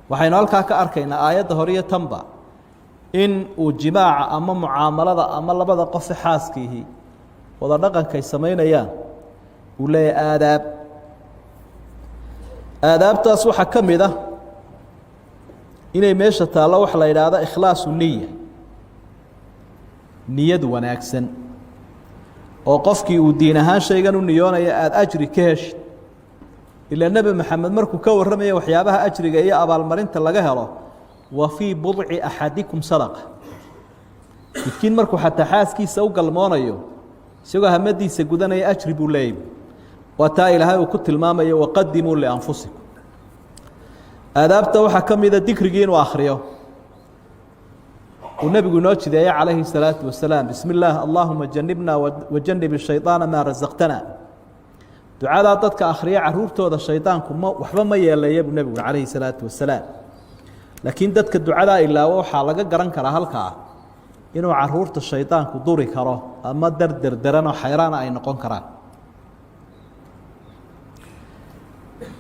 Waxaynu halkaa ka arkaynaa aayadda hore iyo tanba in uu jimaaca ama mucaamalada ama labada qofe xaaskiihi wada dhaqankay samaynayaan uu leeyahay aadaab. Aadaabtaas waxaa ka mid ah inay meesha taallo waxa la yidhaahda ikhlaasu niya, niyad wanaagsan oo qofkii uu diin ahaan shaygan u niyoonaya aada ajri ka heshid. Ilaa Nebi Maxamed markuu ka warramaya waxyaabaha ajriga iyo abaalmarinta laga helo, wa fii budci axadikum sadaqa, midkiin markuu xataa xaaskiisa u galmoonayo isagoo hamadiisa gudanaya ajri buu leeyahy. Waa taa Ilaahay uu ku tilmaamayo waqadimuu lianfusikum. Aadaabta waxaa ka mida dikrigii inuu akhriyo uu nebigu inoo jideeyey calayhi الsalaatu wasalaam: bismi اllaah, allahuma janibna wajanib shayطaana maa rasaqtana. Ducadaa dadka akhriya caruurtooda shaydaanku ma waxba ma yeeleeya, buu nebigu calayhi الsalaatu wasalaam. Laakiin dadka ducadaa ilaawo waxaa laga garan karaa halkaa inuu caruurta shaydaanku duri karo ama darderderanoo xayraana ay noqon karaan.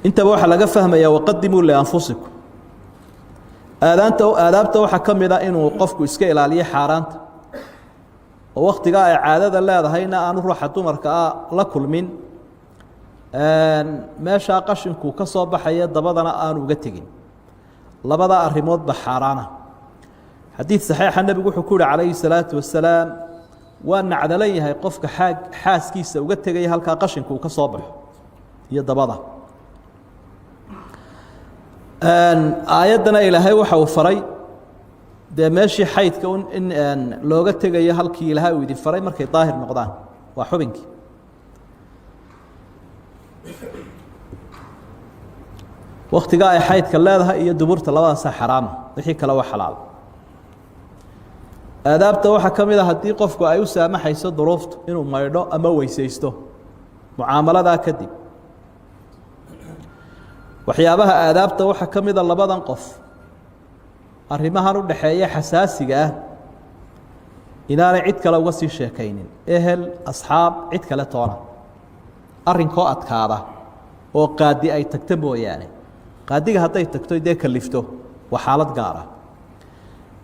Intaba waxaa laga fahmayaa waqadimuu lianfusikum. Aadaanta aadaabta waxaa ka mid a inuu qofku iska ilaaliyo xaaraanta, oo waktigaa ay caadada leedahayna aanu ruuxa dumarka ah la kulmin, meeshaa qashinku ka soo baxaya dabadana aanu uga tegin. Labada arrimoodba xaaraana. Xadiid saxiixa nebigu wuxuu ku yihi calayhi salaatu wasalaam: waa nacdalan yahay qofka xaag xaaskiisa uga tegaya halkaa qashinku uu ka soo baxo iyo dabada. Aayaddana Ilaahay waxa uu faray dee meeshii xaydka in looga tegayo halkii Ilaahay uu idin faray markay daahir noqdaan, waa xubinkii. Waktigaa ay xaydka leedahay iyo duburta labadaasaa xaraama, wixii kale waa xalaal. Aadaabta waxaa ka mid a haddii qofku ay u saamaxayso duruuftu inuu maydho ama weysaysto mucaamaladaa kadib. Waxyaabaha aadaabta waxaa ka mida labadan qof arrimahan u dhaxeeya xasaasiga ah inaanay cid kale uga sii sheekaynin, ehel, asxaab, cid kale toona, arrinkoo adkaada oo qaadi ay tagto mooyaane. Qaadiga hadday tagto dee kalifto, waa xaalad gaar ah.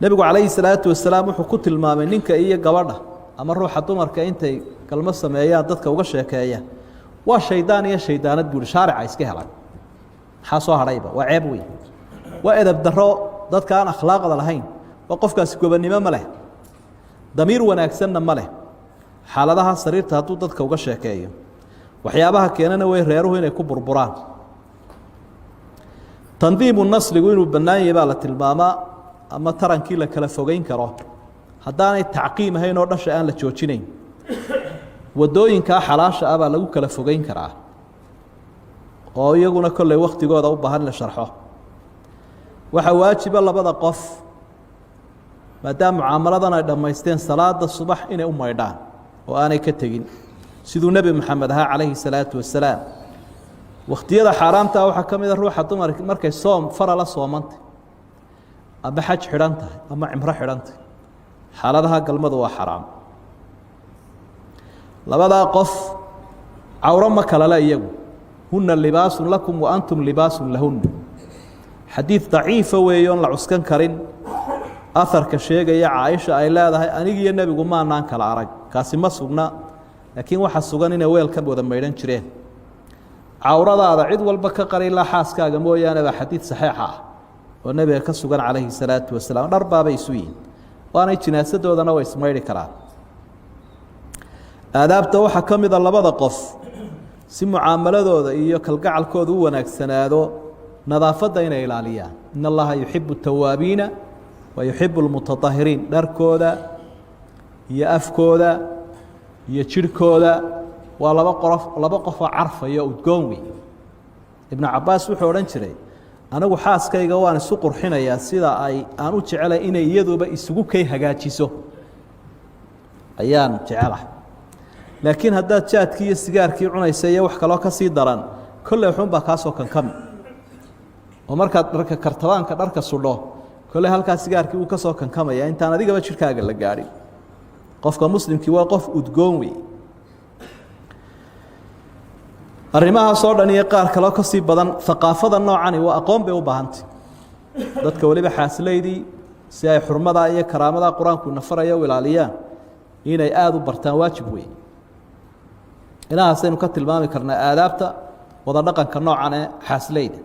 Nebigu calayhi salaatu wasalaam wuxuu ku tilmaamay ninka iyo gabadha ama ruuxa dumarka intay galmo sameeyaan dadka uga sheekeeya waa shaydaan iyo shaydaanad buuhi. Shaarica iska helan maxaa soo hadhayba? Waa ceeb weyn, waa edeb daro dadka aan akhlaaqda lahayn. Waa qofkaasi gobonnimo ma leh, damiir wanaagsanna ma leh. Xaaladaha sariirta hadduu dadka uga sheekeeyo, waxyaabaha keenana way reeruhu inay ku burburaan. Tandiimu nasligu inuu bannaan yahay baa la tilmaamaa, ama tarankii la kala fogeyn karo haddaanay tacqiim ahayn oo dhasha aan la joojinayn. Wadooyinkaa xalaasha ah baa lagu kala fogeyn karaa, oo iyaguna kolley waktigooda u baahan in la sharxo. Waxaa waajiba labada qof, maadaama mucaamaladan ay dhammaysteen, salaada subax inay u maydhaan oo aanay ka tegin, siduu Nebi Maxamed ahaa calayhi salaatu wasalaam. Wakhtiyada xaaraamtaa waxaa ka mid a ruuxa dumar markay soom farala soomantay ama xaj xidhan tahay ama cimro xidhan tahay. Xaaladaha galmadu waa xaraam. Labadaa qof cawro ma kalale iyagu, huna libaasun lakum wa antum libaasun lahunna. Xadiid daciifa weeye oon la cuskan karin, aharka sheegaya Caaisha ay leedahay anigiyo nebigu maanaan kala arag, kaasi ma sugna. Laakiin waxaa sugan inay weel ka wada maydhan jireen. Cawradaada cid walba ka qari ilaa xaaskaaga mooyaane, baa xadiid saxiixa ah oo nebiga ka sugan calayhi salaatu wasalaam. Dhar baabay isu yihiin, waanay jinaasadoodana way ismaydhi karaan. Aadaabta waxaa ka mida labada qof si mucaamaladooda iyo kalgacalkooda u wanaagsanaado nadaafadda inay ilaaliyaan. In Allaha yuxibu tawaabiina wa yuxibu lmutaطahiriin. Dharkooda iyo afkooda iyo jidhkooda waa laba qorof, laba qofoo carfayo udgoon wey. Ibnu Cabaas wuxuu odhan jiray: anigu xaaskayga waan isu qurxinayaa sida ay aan u jecelay inay iyaduba isugu kay hagaajiso ayaan jecelahay. Laakiin haddaad jaadkii iyo sigaarkii cunaysa iyo wax kaloo ka sii daran, kolley waxuunbaa kaasoo kankami, oo markaad dharka kartabaanka dharka sudho, kolley halkaa sigaarkii uu ka soo kankamaya intaan adigaba jidhkaaga la gaadhin. Qofka muslimkii waa qof udgoon wey. Arrimahaas oo dhan iyo qaar kaloo ka sii badan, aqaafada noocani waa aqoon bay u baahantay. Dadka weliba xaasleydii si ay xurmadaa iyo karaamadaa qur-aanku nafaraya u ilaaliyaan, inay aada u bartaan waajib weyn. Inahaasaynu ka tilmaami karnaa aadaabta wada dhaqanka noocan ee xaasleyda.